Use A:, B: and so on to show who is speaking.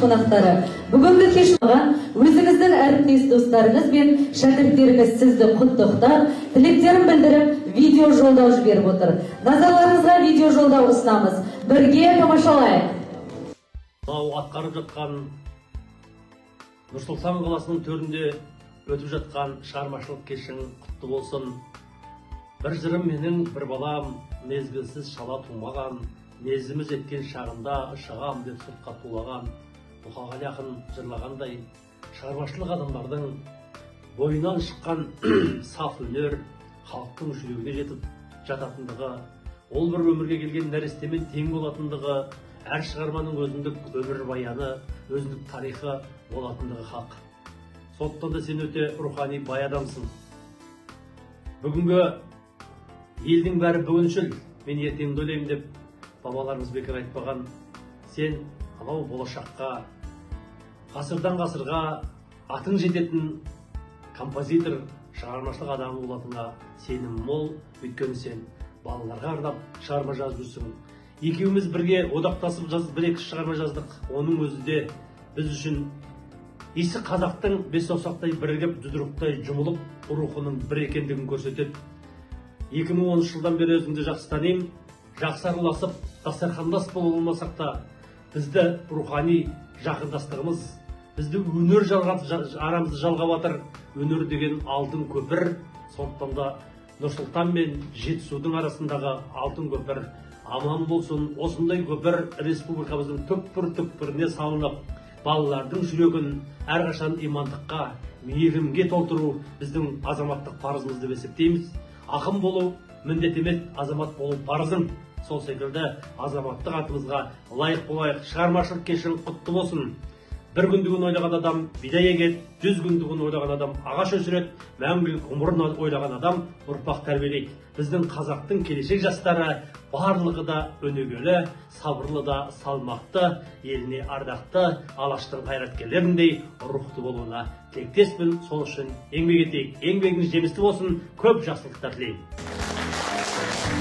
A: қонақтары, бүгінгі кеш өзіңіздің әріптес достарыңыз бен шәкірттеріңіз сізді құттықтап, тілектерін білдіріп, видео жолдау жіберіп отыр. Назарларыңызға видео жолдау ұсынамыз. Бірге тамашалайық.
B: Мынау атқарып жатқан Нұр-Сұлтан қаласының төрінде өтіп жатқан шығармашылық кешің құтты болсын. Бір жырым менің бір балам, мезгілсіз шала тумаған, мезімі жеткен шағында шығам деп сыртқа тулаған Мұқағали ақын жырлағандай, шығармашылық адамдардың бойынан шыққан саф өнер халықтың жүрегіне жетіп жататындығы, ол бір өмірге келген нәрестемен тең болатындығы, әр шығарманың өзіндік өмірбаяны, өзіндік тарихы болатындығы хақ. Сондықтан да сен өте рухани бай адамсың. Бүгінгі елдің бәрі бүгіншіл, мен ертеңді ойлаймын деп бабаларымыз бекер айтпаған. Сен анау болашаққа, ғасырдан ғасырға атың жететін композитор, шығармашылық адамы болатынға сенім мол. Өйткені сен балаларға арнап шығарма жазып жүрсің. Екеуміз бірге одақтасып жазып, бір-екі шығарма жаздық. Оның өзі де біз үшін иісі қазақтың бес саусақтай бірігіп, жұдырықтай жұмылып, рухының бір екендігін көрсетеді. 2010 жылдан бері өзіңді жақсы танимын. Жақсы араласып, дастархандас бола алмасақ та, бізді рухани жақындастығымыз, бізді өнер арамызды жалғап жатыр. Өнер деген алтын көпір. Сондықтан да Нұр-Сұлтан мен Жетісудың арасындағы алтын көпір аман болсын. Осындай көпір республикамыздың түкпір-түкпіріне салынып, балалардың жүрегін әрқашан имандыққа, мейірімге толтыру біздің азаматтық парызымыз деп есептейміз. Ақын болу міндет емес, азамат болу парызың. Сол секілді азаматтық атымызға лайық болайық. Шығармашылық кешің құтты болсын. Бір күндігін ойлаған адам бидай егеді, 100 күндігін ойлаған адам ағаш өсіреді, мәңгілік ғұмырын ойлаған адам ұрпақ тәрбиелейді. Біздің қазақтың келешек жастары барлығы да өнегелі, сабырлы да салмақты, еліне ардақты, алаштың қайраткерлеріндей рухты болуына тілектеспін. Сол үшін еңбек етейік. Еңбегіңіз жемісті болсын, көп жақсылықтар тілеймін.